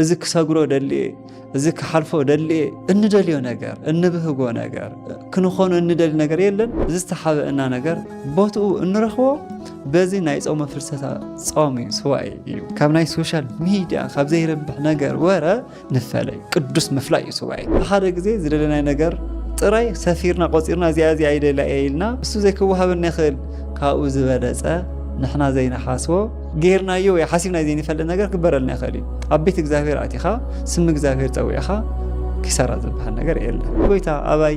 እዚ ክሰግሮ ደልየ፣ እዚ ክሓልፎ ደልየ፣ እንደልዮ ነገር፣ እንብህጎ ነገር፣ ክንኾኖ እንደልዮ ነገር የለን። እዚ ዝተሓበአና ነገር ቦትኡ እንረኽቦ በዚ ናይ ጾመ ፍልሰታ ጾም እዩ፣ ስዋኤ እዩ። ካብ ናይ ሶሻል ሚድያ፣ ካብ ዘይረብሕ ነገር ወረ ንፈለይ። ቅዱስ ምፍላይ እዩ ስዋኤ። ብሓደ ግዜ ዝደለናይ ነገር ጥራይ ሰፊርና ቆጺርና እዚኣ እዚኣ ይደልያ እየ ኢልና እሱ ዘይክወሃበና ይኽእል። ካብኡ ዝበለጸ ንሕና ዘይንሓስቦ ጌርናዮ ወይ ሓሲብና ዘይንፈልጥ ነገር ክግበረልና ይኽእል እዩ። ኣብ ቤት እግዚኣብሔር ኣቲኻ ስም እግዚኣብሔር ጸዊዕኻ ኪሳራ ዝበሃል ነገር የለን። ጎይታ ኣባይ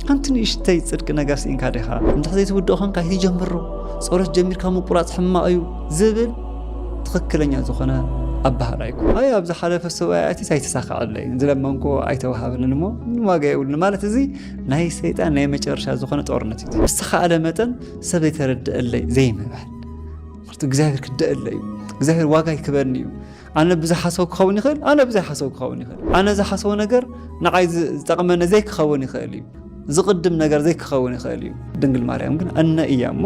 ሓንቲ ንእሽተይ ጽድቂ ነገር ስኢንካ ዲኻ? እንድሕር ዘይትውድኦ ኾንካ ኣይትጀምሮ። ጸሎት ጀሚርካ ምቁራጽ ሕማቕ እዩ ዝብል ትኽክለኛ ዝኾነ ኣበሃህላ ኣይኮነን። ኣይ ኣብዚ ሓለፈ ሰብኣይ ኣቲስ ኣይተሳካዐለይ፣ ዝለመንኩ ኣይተዋሃበንን እሞ ምንም ዋጋ የብሉን ማለት እዚ ናይ ሰይጣን ናይ መጨረሻ ዝኾነ ጦርነት እዩ። ብዝተኻእለ መጠን ሰብ ዘይተረድአለይ ዘይምባል። ምኽንያቱ እግዚኣብሔር ክደአለይ እዩ። እግዚኣብሔር ዋጋ ይክበኒ እዩ። ኣነ ብዝሓሰቡ ክኸውን ይኽእል፣ ኣነ ብዘይሓሰቡ ክኸውን ይኽእል። ኣነ ዝሓሰቦ ነገር ንዓይ ዝ-፣ ዝጠቕመኒ ዘይክኸውን ይኽእል እዩ። ዝቕድም ነገር ዘይክኸውን ይኽእል እዩ። ድንግል ማርያም ግን እነ እያ እሞ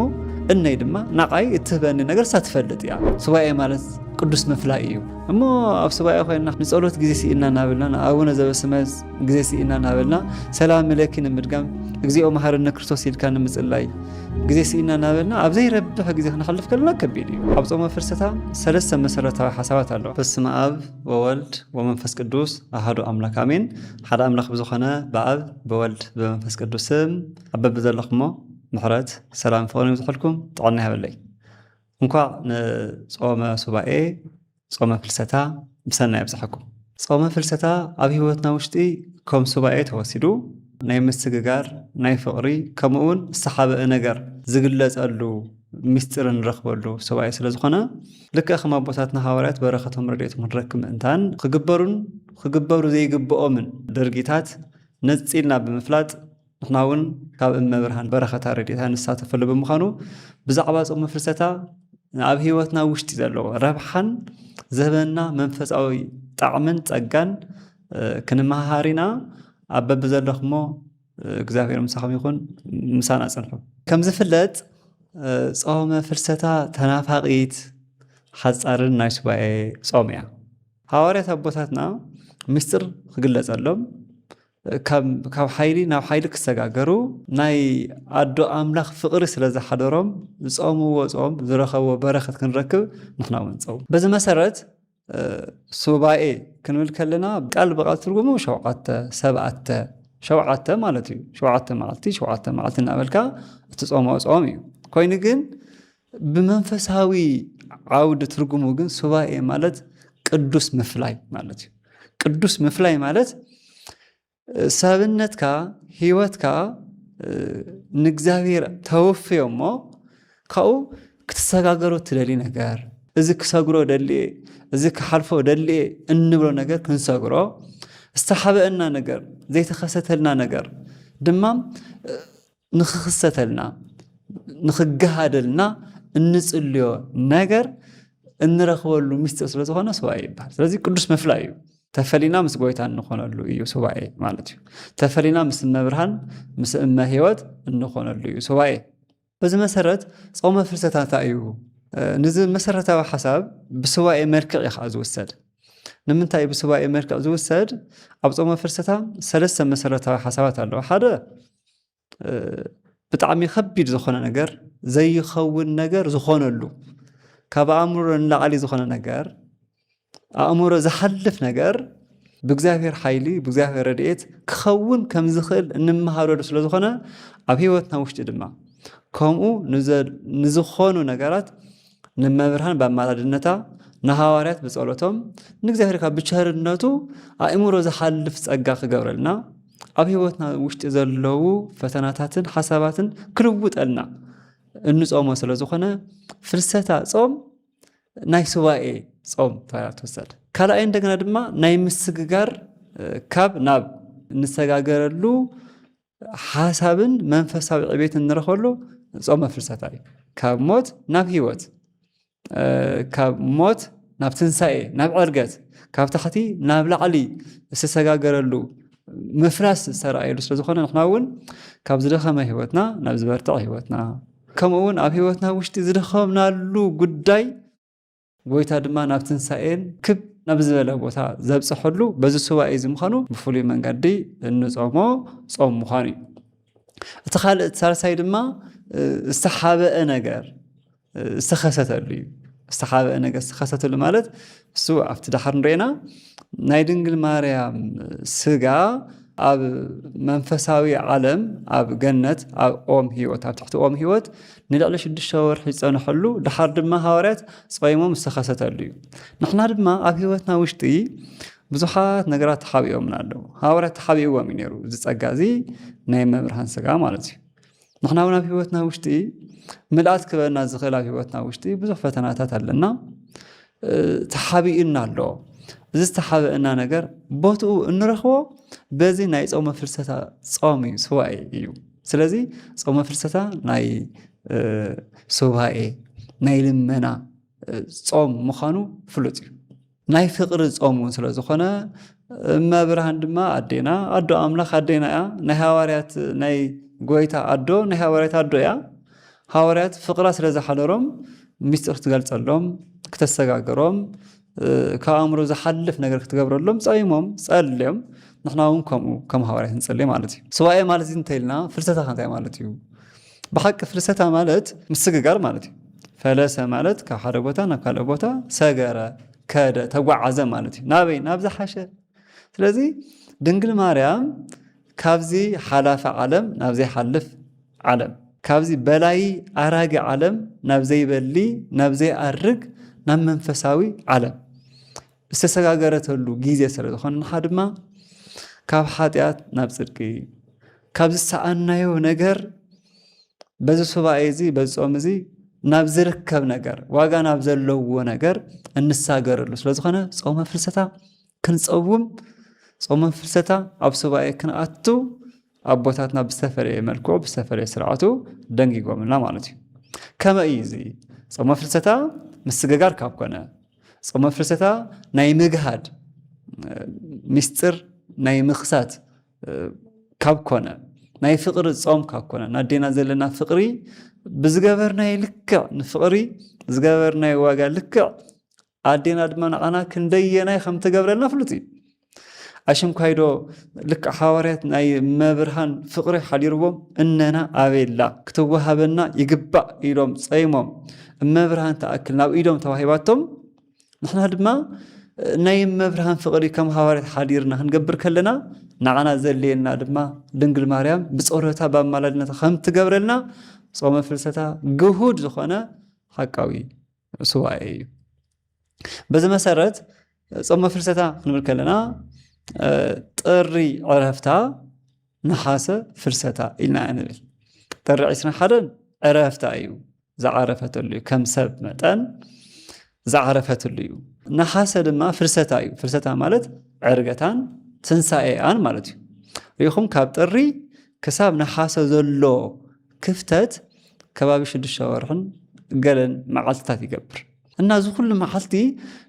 እነይ ድማ ንዓይ እትህበኒ ነገር እሳ ትፈልጥ እያ። ሱባኤ ማለት ቅዱስ ምፍላይ እዩ። እሞ ኣብ ሱባኤ ኮይንና ንጸሎት ግዜ ስኢና እናበልና፣ ንኣቡነ ዘበሰማያት ግዜ ስኢና እናበልና፣ ሰላም ለኪ ንምድጋም፣ እግዚኦ መሐረነ ክርስቶስ ኢልካ ንምጽላይ ግዜ ስኢና እናበልና፣ ኣብ ዘይረብሕ ግዜ ክነሕልፍ ከለና ከቢድ እዩ። ኣብ ጾመ ፍልሰታ ሰለስተ መሰረታዊ ሓሳባት ኣለዋ። በስመ ኣብ ወወልድ ወመንፈስ ቅዱስ ኣሐዱ ኣምላክ ኣሜን። ሓደ ኣምላኽ ብዝኾነ ብኣብ ብወልድ ብመንፈስ ቅዱስ ስም ኣብ በብዘለኹሞ ምሕረት ሰላም ፍቕርን ይብዝሐልኩም፣ ጥዕና ይሃበለይ። እንኳዕ ንጾመ ሱባኤ ጾመ ፍልሰታ ብሰናይ ኣብጽሐኩም። ጾመ ፍልሰታ ኣብ ህይወትና ውሽጢ ከም ሱባኤ ተወሲዱ ናይ ምስግጋር፣ ናይ ፍቕሪ፣ ከምኡ እውን ዝተሓበአ ነገር ዝግለጸሉ ምስጢር እንረኽበሉ ሱባኤ ስለ ዝኾነ፣ ልክዕ ከም ኣቦታትና ሃዋርያት በረኸቶም ረድኤቶም ክንረክብ ምእንታን ክግበሩን ክግበሩ ዘይግብኦምን ድርጊታት ነጺልና ብምፍላጥ ንሕና እውን ካብ እመ ብርሃን በረኸታ ረድኤታ ንሳተፈሉ ብምዃኑ ብዛዕባ ጾመ ፍልሰታ ኣብ ህይወትና ውሽጢ ዘለዎ ረብሓን ዝህበና መንፈሳዊ ጣዕምን ጸጋን፣ እ፣ ክንመሃሃር ኢና። ኣብ በብዘለኹሞ፣ እ፣ እግዚኣብሔር ምሳኹም ይኹን፣ ምሳና ጽንሑ። ከም ዝፍለጥ፣ እ፣ ጾመ ፍልሰታ ተናፋቒት ሓጻርን ናይ ሱባኤ ጾም እያ። ሃዋርያት ኣቦታትና ምስጢር ክግለጸሎም፣ ካብ፣ ካብ ሓይሊ ናብ ሓይሊ ክሰጋገሩ ናይ ኣዶ ኣምላኽ ፍቕሪ ስለ ዝሓደሮም ዝጾምዎ ጾም ዝረኸብዎ በረኸት ክንረክብ ንሕና እውን ንጸውም። በዚ መሰረት፣ እ፣ ሱባኤ ክንብል ከለና ቃል ብቃል ትርጉሙ ሸውዓተ፣ ሰብዓተ፣ ሸውዓተ ማለት እዩ። ሸውዓተ መዓልቲ፣ ሸውዓተ መዓልቲ እናበልካ እትጾሞ ጾም እዩ። ኮይኑ ግን ብመንፈሳዊ ዓውዲ ትርጉሙ ግን ሱባኤ ማለት ቅዱስ ምፍላይ ማለት እዩ። ቅዱስ ምፍላይ ማለት፣ እ፣ ሰብነትካ፣ ህይወትካ፣ እ፣ ንእግዚኣብሔር ተወፍዮ እሞ ካብኡ ክትሰጋገሮ ትደሊ ነገር፣ እዚ ክሰግሮ ደልየ፣ እዚ ክሓልፎ ደልየ እንብሎ ነገር ክንሰግሮ፣ ዝተሓበአና ነገር፣ ዘይተኸሰተልና ነገር ድማ፣ እ፣ ንኽኽሰተልና፣ ንኽገሃደልና እንጽልዮ ነገር እንረኽበሉ ምስጢር ስለ ዝኾነ ሱባኤ ይበሃል። ስለዚ ቅዱስ ምፍላይ እዩ። ተፈሊና ምስ ጎይታ እንኾነሉ እዩ ሱባኤ ማለት እዩ። ተፈሊና ምስ እመ ብርሃን፣ ምስ እመ ህይወት እንኾነሉ እዩ ሱባኤ። በዚ መሰረት ጾመ ፍልሰታ እንታይ እዩ? እ፣ ንዚ መሰረታዊ ሓሳብ ብሱባኤ መልክዕ እዩ ከዓ ዝውሰድ። ንምንታይ ብሱባኤ መልክዕ ዝውሰድ? ኣብ ጾመ ፍልሰታ ሰለስተ መሰረታዊ ሓሳባት ኣለዉ። ሓደ፣ እ፣ ብጣዕሚ ከቢድ ዝኾነ ነገር፣ ዘይኸውን ነገር ዝኾነሉ፣ ካብ ኣእምሮ ንላዕሊ ዝኾነ ነገር፣ ኣእምሮ ዝሓልፍ ነገር ብእግዚኣብሔር ሓይሊ፣ ብእግዚኣብሔር ረድኤት ክኸውን ከም ዝኽእል እንመሃረሉ ስለ ዝኾነ፣ ኣብ ህይወትና ውሽጢ ድማ ከምኡ ንዘ-፣ ንዝኾኑ ነገራት ንመብርሃን ብኣማላድነታ፣ ንሃዋርያት ብጸሎቶም፣ ንእግዚኣብሔር ካብ ብቸርነቱ ኣእምሮ ዝሓልፍ ጸጋ ክገብረልና፣ ኣብ ህይወትና ውሽጢ ዘለዉ ፈተናታትን ሓሳባትን ክልውጠልና እንጾሞ ስለ ዝኾነ፣ ፍልሰታ ጾም ናይ ሱባኤ ጾም ተባሂላ ትውሰድ። ካልኣይ እንደገና ድማ ናይ ምስግጋር፣ እ፣ ካብ ናብ እንሰጋገረሉ ሓሳብን መንፈሳዊ ዕቤት እንረኽበሉ ጾመ ፍልሰታ እዩ። ካብ ሞት ናብ ህይወት፣ እ፣ ካብ ሞት ናብ ትንሳኤ፣ ናብ ዕርገት፣ ካብ ታሕቲ ናብ ላዕሊ ዝተሰጋገረሉ ምፍላስ ዝተረኣየሉ ስለ ዝኾነ ንሕና እውን ካብ ዝደኸመ ህይወትና ናብ ዝበርትዕ ህይወትና፣ ከምኡ እውን ኣብ ህይወትና ውሽጢ ዝደኸምናሉ ጉዳይ ጎይታ ድማ ናብ ትንሳኤን ክብ ናብ ዝበለ ቦታ ዘብፅሐሉ በዚ ሱባኤ እዚ ምዃኑ ብፍሉይ መንገዲ እንጾሞ ጾም ምዃኑ እዩ። እቲ ካልእ፣ እቲ ሳልሳይ ድማ ዝተሓበአ ነገር ዝተኸሰተሉ እዩ። ዝተሓበአ ነገር ዝተኸሰተሉ ማለት እሱ ኣብቲ ዳሕር ንሪኤና ናይ ድንግል ማርያም ስጋ ኣብ መንፈሳዊ ዓለም ኣብ ገነት ኣብ ኦም ህይወት ኣብ ትሕቲ ኦም ህይወት ንልዕሊ ሽዱሽተ ወርሒ ዝጸንሐሉ ድሓር ድማ ሃዋርያት ጾይሞም ዝተኸሰተሉ እዩ። ንሕና ድማ ኣብ ህይወትና ውሽጢ ብዙሓት ነገራት ተሓቢኦምና ኣለዉ። ሃዋርያት ተሓቢእዎም እዩ ነይሩ እዚ ጸጋ እዚ ናይ መብርሃን ስጋ ማለት እዩ። ንሕና እውን ኣብ ህይወትና ውሽጢ ምልኣት ክበና ዝኽእል ኣብ ህይወትና ውሽጢ ብዙሕ ፈተናታት ኣለና። ተሓቢኡና ኣሎ። እዚ ዝተሓበአና ነገር ቦትኡ እንረኽቦ በዚ ናይ ጾመ ፍልሰታ ጾም እዩ፣ ሱባኤ እዩ። ስለዚ ጾመ ፍልሰታ ናይ ሱባኤ ናይ ልመና ጾም ምዃኑ ፍሉጥ እዩ። ናይ ፍቕሪ ጾም እውን ስለ ዝኾነ እመ ብርሃን ድማ ኣዴና ኣዶ ኣምላኽ ኣዴና እያ። ናይ ሃዋርያት ናይ ጎይታ ኣዶ ናይ ሃዋርያት ኣዶ እያ። ሃዋርያት ፍቕራ ስለ ዝሓደሮም ምስጢር ክትገልጸሎም፣ ክተሰጋግሮም፣ ካብ ኣእምሮ ዝሓልፍ ነገር ክትገብረሎም ጸይሞም ጸልዮም። ንሕና እውን ከምኡ ከም ሃዋርያት ንጸልይ ማለት እዩ። ሱባኤ ማለት እዚ እንተኢልና ፍልሰታ ከ እንታይ ማለት እዩ? ብሓቂ ፍልሰታ ማለት ምስግጋር ማለት እዩ። ፈለሰ ማለት ካብ ሓደ ቦታ ናብ ካልእ ቦታ ሰገረ፣ ከደ፣ ተጓዓዘ ማለት እዩ። ናበይ? ናብ ዝሓሸ። ስለዚ ድንግል ማርያም ካብዚ ሓላፊ ዓለም ናብ ዘይሓልፍ ዓለም፣ ካብዚ በላይ ኣራጊ ዓለም ናብ ዘይበሊ ናብ ዘይኣርግ ናብ መንፈሳዊ ዓለም ዝተሰጋገረተሉ ግዜ ስለ ዝኾነ ንሓ ድማ ካብ ሓጢኣት ናብ ጽድቂ ካብ ዝሰኣናዮ ነገር በዚ ሱባኤ እዚ በዚ ጾም እዚ ናብ ዝርከብ ነገር ዋጋ ናብ ዘለዎ ነገር እንሳገረሉ ስለ ዝኾነ ጾመ ፍልሰታ ክንጸውም ጾመ ፍልሰታ ኣብ ሱባኤ ክንኣቱ ኣቦታትና ብዝተፈለየ መልክዑ ብዝተፈለየ ስርዓቱ ደንጊጎምልና ማለት እዩ። ከመይ እዩ እዚ ጾመ ፍልሰታ ምስግጋር ካብ ኮነ ጾመ ፍልሰታ ናይ ምግሃድ ምስጢር ናይ ምኽሳት ካብ ኮነ ናይ ፍቕሪ ጾም ካብ ኮነ ናዴና ዘለና ፍቕሪ ብዝገበርናይ ልክዕ ንፍቕሪ ዝገበርናይ ዋጋ ልክዕ ኣዴና ድማ ንዓና ክንደየናይ ከም ትገብረልና ፍሉጥ እዩ። ኣሽንኳይዶ ልክዕ ሓዋርያት ናይ መብርሃን ፍቕሪ ሓዲርዎም እነና ኣቤላ ክትወሃበና ይግባእ ኢሎም ጸይሞም እመብርሃን ተኣክል ናብ ኢዶም ተዋሂባቶም ንሕና ድማ ናይ መብርሃን ፍቕሪ ከም ሃዋርያት ሓዲርና ክንገብር ከለና ንዓና ዘድልየና ድማ ድንግል ማርያም ብጸሎታ ብኣማላድነታ ከም ትገብረልና ጾመ ፍልሰታ ግሁድ ዝኾነ ሓቃዊ ሱባኤ እዩ። በዚ መሰረት ጾመ ፍልሰታ ክንብል ከለና ጥሪ ዕረፍታ ነሓሰ ፍልሰታ ኢልና ንብል። ጥሪ ዕስራን ሓደን ዕረፍታ እዩ ዝዓረፈተሉ እዩ ከም ሰብ መጠን ዝዓረፈትሉ እዩ። ነሓሰ ድማ ፍልሰታ እዩ። ፍልሰታ ማለት ዕርገታን ትንሳኤኣን ማለት እዩ። ሪኹም ካብ ጥሪ ክሳብ ነሓሰ ዘሎ ክፍተት ከባቢ ሽዱሽተ ወርሕን ገለን መዓልትታት ይገብር እና እዚ ኩሉ መዓልቲ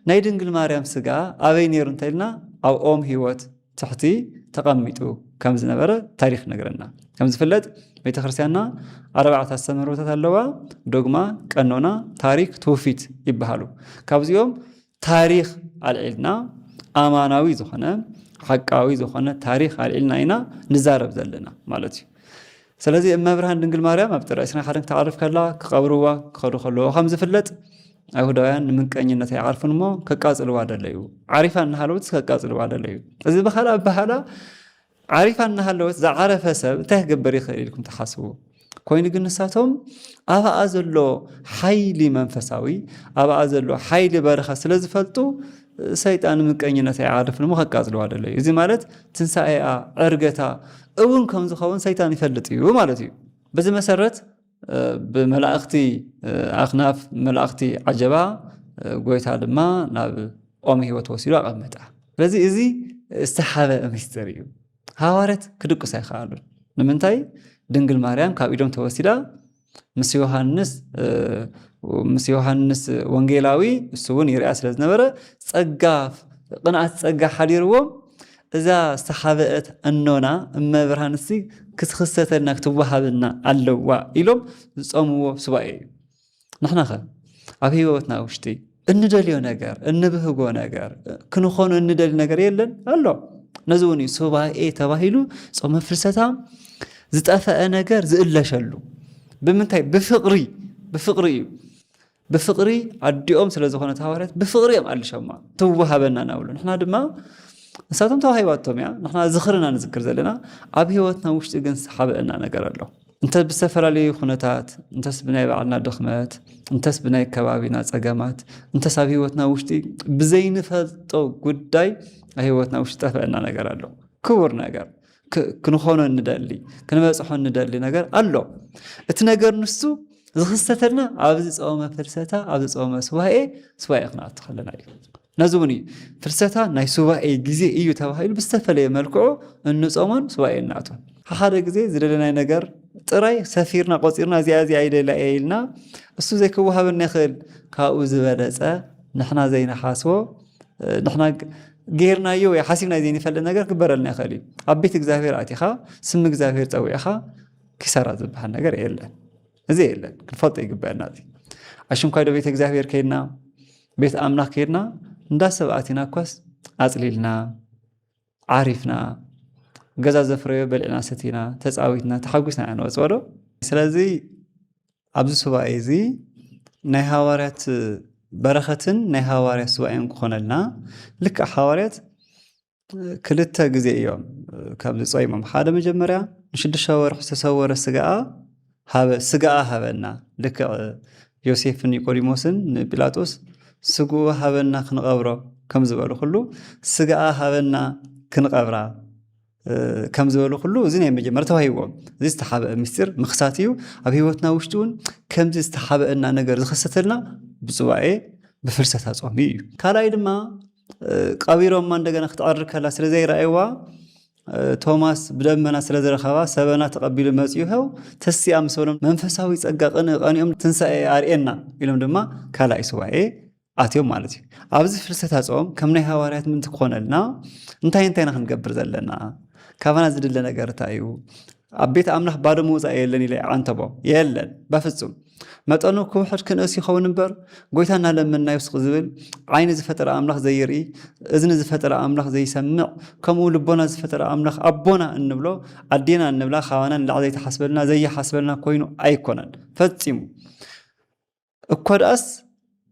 ናይ ድንግል ማርያም ስጋ ኣበይ ነይሩ እንተኢልና ኣብ ኦም ህይወት ትሕቲ ተቐሚጡ ከም ዝነበረ ታሪኽ ነግረና። ከም ዝፍለጥ ቤተ ክርስቲያንና ኣርባዕተ ኣስተምህሮታት ኣለዋ። ዶግማ፣ ቀኖና፣ ታሪክ፣ ትውፊት ይበሃሉ። ካብዚኦም ታሪኽ ኣልዒልና ኣማናዊ ዝኾነ ሓቃዊ ዝኾነ ታሪኽ ኣልዒልና ኢና ንዛረብ ዘለና ማለት እዩ። ስለዚ እመብርሃን ድንግል ማርያም ኣብ ጥሪ ዕስራን ሓደን ክትዓርፍ ከላ ክቐብርዋ ክኸዱ ከለዎ ከም ዝፍለጥ ኣይሁዳውያን ንምንቀኝነት ኣይዓርፉን እሞ ከቃጽልዋ ደለዩ። ዓሪፋ እናሃለወትስ ከቃጽልዋ ደለዩ። እዚ ብኻልእ ኣበሃላ ዓሪፋ እናሃለወት ዝዓረፈ ሰብ እንታይ ክገብር ይኽእል ኢልኩም ትሓስቡ? ኮይኑ ግን ንሳቶም ኣብኣ ዘሎ ሓይሊ መንፈሳዊ ኣብኣ ዘሎ ሓይሊ በረኸት ስለ ዝፈልጡ ሰይጣን ምቀኝነት ኣይዓርፍን እሞ ከቃጽልዋ ደለዩ። እዚ ማለት ትንሳኤኣ ዕርገታ እውን ከም ዝኸውን ሰይጣን ይፈልጥ እዩ ማለት እዩ። በዚ መሰረት ብመላእኽቲ ኣኽናፍ መላእኽቲ ዓጀባ ጎይታ ድማ ናብ ኦም ህይወት ወሲዱ ኣቐመጣ። ስለዚ እዚ ዝተሓበአ ምስጢር እዩ። ሃዋርያት ክድቅሱ ኣይከኣሉን። ንምንታይ? ድንግል ማርያም ካብ ኢዶም ተወሲዳ ምስ ዮሃንስ ምስ ዮሃንስ ወንጌላዊ እሱ እውን ይርኣ ስለ ዝነበረ ጸጋ ቅንኣት ጸጋ ሓዲርዎም እዛ ዝተሓበአት እኖና እመ ብርሃን እሲ ክትኽሰተልና ክትወሃበና ኣለዋ ኢሎም ዝጾምዎ ሱባኤ እዩ። ንሕናኸ ኣብ ህይወትና ውሽጢ እንደልዮ ነገር፣ እንብህጎ ነገር፣ ክንኾኖ እንደሊ ነገር የለን ኣሎ። ነዚ እውን እዩ ሱባኤ ተባሂሉ፣ ጾመ ፍልሰታ ዝጠፈአ ነገር ዝእለሸሉ። ብምንታይ? ብፍቕሪ። ብፍቕሪ እዩ። ብፍቕሪ ኣዲኦም ስለ ዝኾነት ሃዋርያት ብፍቕሪ እዮም ኣልሸማ፣ ትወሃበና እናብሉ። ንሕና ድማ ንሳቶም ተዋሂባቶም እያ፣ ንሕና ዝኽርና ንዝክር ዘለና። ኣብ ህይወትና ውሽጢ ግን ዝተሓበአና ነገር ኣሎ። እንተ ብዝተፈላለዩ ኩነታት፣ እንተስ ብናይ ባዕልና ድኽመት፣ እንተስ ብናይ ከባቢና ጸገማት፣ እንተስ ኣብ ህይወትና ውሽጢ ብዘይንፈልጦ ጉዳይ ኣብ ህይወትና ውሽጢ ጠፈአና ነገር ኣሎ። ክቡር ነገር፣ ክ- ክንኾኖ እንደሊ፣ ክንበጽሖ እንደሊ ነገር ኣሎ። እቲ ነገር ንሱ ዝኽሰተልና ኣብዚ ጾመ ፍልሰታ፣ ኣብዚ ጾመ ሱባኤ፣ ሱባኤ ክንኣቱ ከለና እዩ። ነዚ እውን እዩ ፍልሰታ ናይ ሱባኤ ግዜ እዩ ተባሂሉ ብዝተፈለየ መልክዑ እንጾሞን ሱባኤ እንኣትወን። ሓደ ግዜ ዝደለናይ ነገር ጥራይ ሰፊርና ቆጺርና፣ እዚኣ እዚኣ ይደላ እየ ኢልና፣ እሱ ዘይክወሃበና ይኽእል። ካብኡ ዝበለጸ ንሕና ዘይንሓስቦ፣ ንሕና ግ- ጌርናዮ ወይ ሓሲብና ዘይንፈልጥ ነገር ክግበረልና ይኽእል እዩ። ኣብ ቤት እግዚኣብሔር ኣቲኻ፣ ስም እግዚኣብሔር ጸዊዕኻ፣ ኪሳራ ዝበሃል ነገር የለን። እዚ የለን፣ ክንፈልጦ ይግበአና። እዚ ኣሽንኳይ ዶ ቤተ እግዚኣብሔር ከይድና፣ ቤት ኣምላኽ ከይድና፣ እንዳ ሰብ ኣቲና እኳስ ኣጽሊልና፣ ዓሪፍና፣ ገዛ ዘፍረዮ በሊዕና ሰቲና፣ ተጻዊትና፣ ተሓጒስና ኢና ንወጽኦ ዶ? ስለዚ ኣብዚ ሱባኤ እዚ ናይ ሃዋርያት በረኸትን ናይ ሃዋርያት ሱባኤን ክኾነልና፣ ልክዕ ሃዋርያት ክልተ ግዜ እዮም ካብዚ ጾይሞም። ሓደ መጀመርያ ንሽዱሽተ ወርሒ ዝተሰወረ ስጋኣ ሃበ፣ ስጋኣ ሃበና። ልክዕ ዮሴፍን ኒቆዲሞስን ንጲላጦስ ስግኡ ሃበና ክንቐብሮ ከም ዝበሉ ኩሉ፣ ስጋኣ ሃበና ክንቐብራ፣ እ፣ ከም ዝበሉ ኩሉ፣ እዚ ናይ መጀመርያ ተዋሂብዎም። እዚ ዝተሓበአ ምስጢር ምኽሳት እዩ። ኣብ ህይወትና ውሽጢ እውን ከምዚ ዝተሓበአና ነገር ዝኽሰተልና ብሱባኤ፣ ብፍልሰታ ጾም እዩ። ካልኣይ ድማ፣ እ፣ ቀቢሮማ እንደገና ክትዕርግ ከላ ስለ ዘይረኣይዋ፣ እ፣ ቶማስ ብደመና ስለ ዝረኸባ፣ ሰበና ተቐቢሉ መጺኡ፣ ሄው ተሲኣ ምስ በሎም፣ መንፈሳዊ ጸጋ ቅንኢ ቀኒኦም፣ ትንሳኤ ኣርእየና ኢሎም ድማ ካልኣይ ሱባኤ ኣትዮም ማለት እዩ። ኣብዚ ፍልሰታ ጾም ከም ናይ ሃዋርያት ምእንቲ ክኾነልና እንታይ እንታይ ኢና ክንገብር ዘለና? ካባና ዝድለ ነገር እንታይ እዩ? ኣብ ቤት ኣምላኽ ባዶ ምውጻእ የለን ኢለ ይዓንተቦ። የለን፣ በፍጹም። መጠኑ ክውሕድ ክንእስ ይኸውን እምበር፣ ጎይታ እናለመንናዩ ስቕ ዝብል፣ ዓይኒ ዝፈጠረ ኣምላኽ ዘይርኢ፣ እዝኒ ዝፈጠረ ኣምላኽ ዘይሰምዕ፣ ከምኡ ልቦና ዝፈጠረ ኣምላኽ ኣቦና እንብሎ፣ ኣዴና እንብላ፣ ካባና ንላዕሊ ዘይተሓስበልና፣ ዘይሓስበልና ኮይኑ ኣይኮነን። ፈጺሙ። እኮ ደኣስ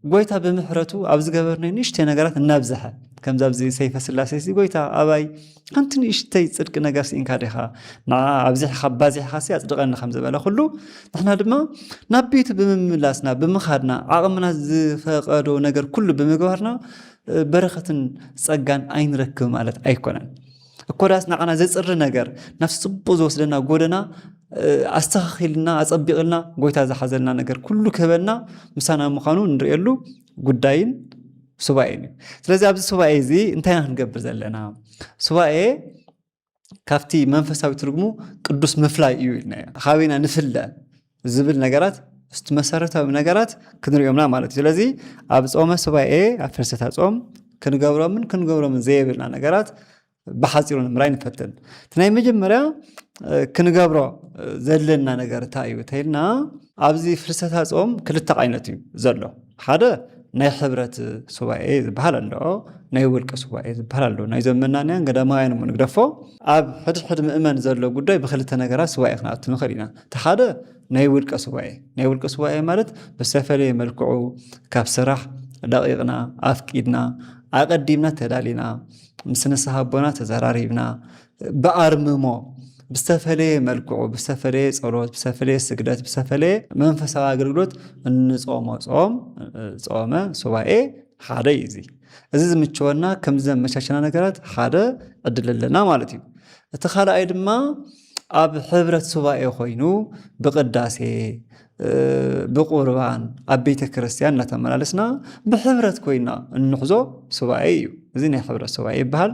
ጎይታ ብምሕረቱ ኣብ ዝገበርናዮ ንእሽተይ ነገራት እናብዝሐ፣ ከምዚ ኣብዚ ሰይፈ ስላሴ ሲ፣ "ጎይታ ኣባይ ሓንቲ ንእሽተይ ጽድቂ ነገር ስኢንካ ዲኻ? ንዓ ኣብዚሕኻ ኣባዚሕኻ ሲ ኣጽድቐኒ" ከም ዝበለ ኩሉ፣ ንሕና ድማ ናብ ቤቱ ብምምላስና፣ ብምኻድና፣ ዓቕምና ዝፈቐዶ ነገር ኩሉ ብምግባርና፣ እ፣ በረኸትን ጸጋን ኣይንረክብ ማለት ኣይኮነን። እኮ ዳስ ንዓና ዘጽሪ ነገር፣ ናብቲ ጽቡቕ ዝወስደና ጎደና፣ እ፣ ኣስተኻኺልና፣ ኣጸቢቕልና፣ ጎይታ ዝሓዘልና ነገር ኩሉ ክህበና ምሳና ምዃኑ ንርእየሉ ጉዳይን ሱባኤን እዩ። ስለዚ ኣብዚ ሱባኤ እዚ እንታይ ኢና ክንገብር ዘለና? ሱባኤ ካብቲ መንፈሳዊ ትርጉሙ ቅዱስ ምፍላይ እዩ ኢልና ኢና። ካበይና ንፍለ ዝብል ነገራት፣ እስቲ መሰረታዊ ነገራት ክንሪኦምና ማለት እዩ። ስለዚ ኣብ ጾመ ሱባኤ፣ ኣብ ፍልሰታ ጾም ክንገብሮምን ክንገብሮምን ዘየብልና ነገራት ብሓጺሩ ንምራይ ንፈትን። እቲ ናይ መጀመርያ፣ እ፣ ክንገብሮ፣ እ፣ ዘለና ነገር እንታይ እዩ ተይልና፣ ኣብዚ ፍልሰታ ጾም ክልተ ዓይነት እዩ ዘሎ። ሓደ ናይ ሕብረት ሱባኤ ዝበሃል ኣሎ፣ ናይ ውልቀ ሱባኤ ዝበሃል ኣሎ። ናይዞም መናንያን ገዳማውያን እሞ ንግደፎ። ኣብ ሕድሕድ ምእመን ዘሎ ጉዳይ ብክልተ ነገራት ሱባኤ ክንኣቱ ንኽእል ኢና። እቲ ሓደ ናይ ውልቀ ሱባኤ። ናይ ውልቀ ሱባኤ ማለት ብዝተፈለየ መልክዑ ካብ ስራሕ ደቂቕና፣ ኣፍቂድና፣ ኣቐዲምና ተዳሊና፣ ምስ ንስሓ ኣቦና ተዘራሪብና፣ ብኣርምሞ፣ ብዝተፈለየ መልክዑ፣ ብዝተፈለየ ጸሎት፣ ብዝተፈለየ ስግደት፣ ብዝተፈለየ መንፈሳዊ ኣገልግሎት እንጾሞ ጾም፣ ጾመ ሱባኤ ሓደ እዩ እዚ። እዚ ዝምችወና፣ ከምዚ ዘመቻቸና ነገራት ሓደ ዕድል ኣለና ማለት እዩ። እቲ ካልኣይ ድማ ኣብ ሕብረት ሱባኤ ኮይኑ ብቅዳሴ፣ እ፣ ብቁርባን ኣብ ቤተ ክርስቲያን እናተመላለስና ብሕብረት ኮይና እንሕዞ ሱባኤ እዩ። እዚ ናይ ሕብረት ሱባኤ ይበሃል።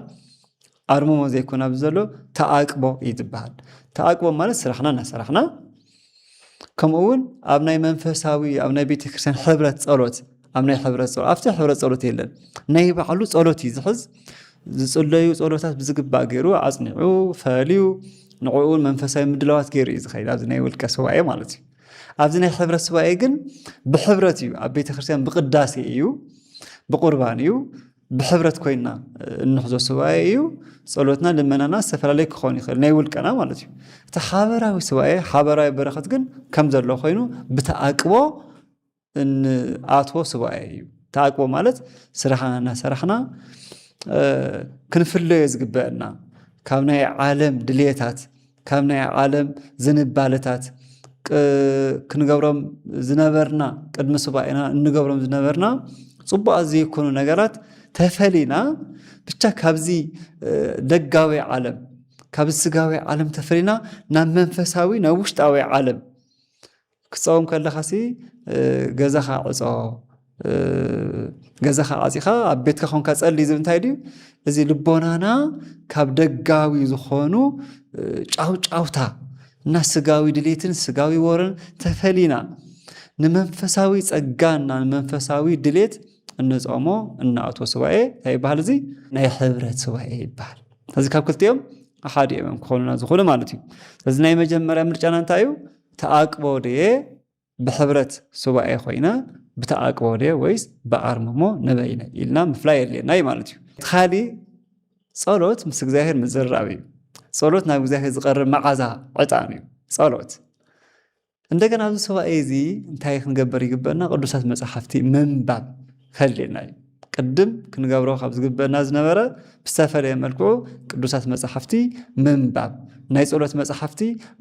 ኣርምሞ ዘይኮነ ኣብዚ ዘሎ ተኣቅቦ እዩ ዝበሃል። ተኣቅቦ ማለት ስራሕና እናሰራሕና፣ ከምኡ እውን ኣብ ናይ መንፈሳዊ፣ ኣብ ናይ ቤተ ክርስቲያን ሕብረት ጸሎት፣ ኣብ ናይ ሕብረት ጸሎት፣ ኣብቲ ሕብረት ጸሎት የለን። ናይ ባዕሉ ጸሎት እዩ ዝሕዝ። ዝጽለዩ ጸሎታት ብዝግባእ ገይሩ ኣጽኒዑ፣ ፈልዩ፣ ንዕኡ እውን መንፈሳዊ ምድላዋት ገይሩ እዩ ዝኸይድ፣ ኣብዚ ናይ ውልቀ ሱባኤ ማለት እዩ። ኣብዚ ናይ ሕብረት ሱባኤ ግን ብሕብረት እዩ፣ ኣብ ቤተ ክርስቲያን ብቅዳሴ እዩ። ብቁርባን እዩ። ብሕብረት ኮይና እንሕዞ ሱባኤ እዩ። ጸሎትና፣ ልመናና ዝተፈላለየ ክኸውን ይኽእል፣ ናይ ውልቀና ማለት እዩ። እቲ ሓበራዊ ሱባኤ፣ ሓበራዊ በረኸት ግን ከም ዘሎ ኮይኑ ብተኣቅቦ እንኣትዎ ሱባኤ እዩ። ተኣቅቦ ማለት ስራሕና እናሰራሕና ክንፍለዮ ዝግበአና፣ ካብ ናይ ዓለም ድልየታት፣ ካብ ናይ ዓለም ዝንባለታት፣ ክንገብሮም ዝነበርና፣ ቅድሚ ሱባኤና እንገብሮም ዝነበርና ጽቡቓት ዘይኮኑ ነገራት ተፈሊና፣ ብቻ ካብዚ ደጋዊ ዓለም፣ ካብዚ ስጋዊ ዓለም ተፈሊና ናብ መንፈሳዊ፣ ናብ ውሽጣዊ ዓለም ክትጸውም ከለኻሲ፣ ገዛኻ ዕጾ፣ ገዛኻ ዓጺኻ ኣብ ቤትካ ኮንካ ጸሊ ዝብል እንታይ ድዩ? እዚ ልቦናና ካብ ደጋዊ ዝኾኑ ጫውጫውታ እና ስጋዊ ድሌትን ስጋዊ ወረን ተፈሊና፣ ንመንፈሳዊ ጸጋና ንመንፈሳዊ ድሌት እንጾሞ፣ እናኣትዎ ሱባኤ እንታይ ይበሃል? እዚ ናይ ሕብረት ሱባኤ ይበሃል። እዚ ካብ ክልቲኦም ሓደ እዮም ክኾኑና ዝኽእሉ ማለት እዩ። ስለዚ ናይ መጀመርያ ምርጫና እንታይ እዩ? ተኣቅቦ ድየ ብሕብረት ሱባኤ ኮይነ፣ ብተኣቅቦ ድየ ወይስ ብኣርምሞ ንበይነ ኢልና ምፍላይ የድልየና እዩ ማለት እዩ። እቲ ካሊእ፣ ጸሎት ምስ እግዚኣብሔር ምዝርራብ እዩ። ጸሎት ናብ እግዚኣብሔር ዝቐርብ መዓዛ ዕጣን እዩ ጸሎት። እንደገና ኣብዚ ሱባኤ እዚ እንታይ ክንገብር ይግበእና? ቅዱሳት መጻሕፍቲ ምንባብ ከድልየና እዩ። ቅድም ክንገብሮ ካብ ዝግበእና ዝነበረ ብዝተፈለየ መልክዑ ቅዱሳት መጻሕፍቲ ምንባብ፣ ናይ ጸሎት መጻሕፍቲ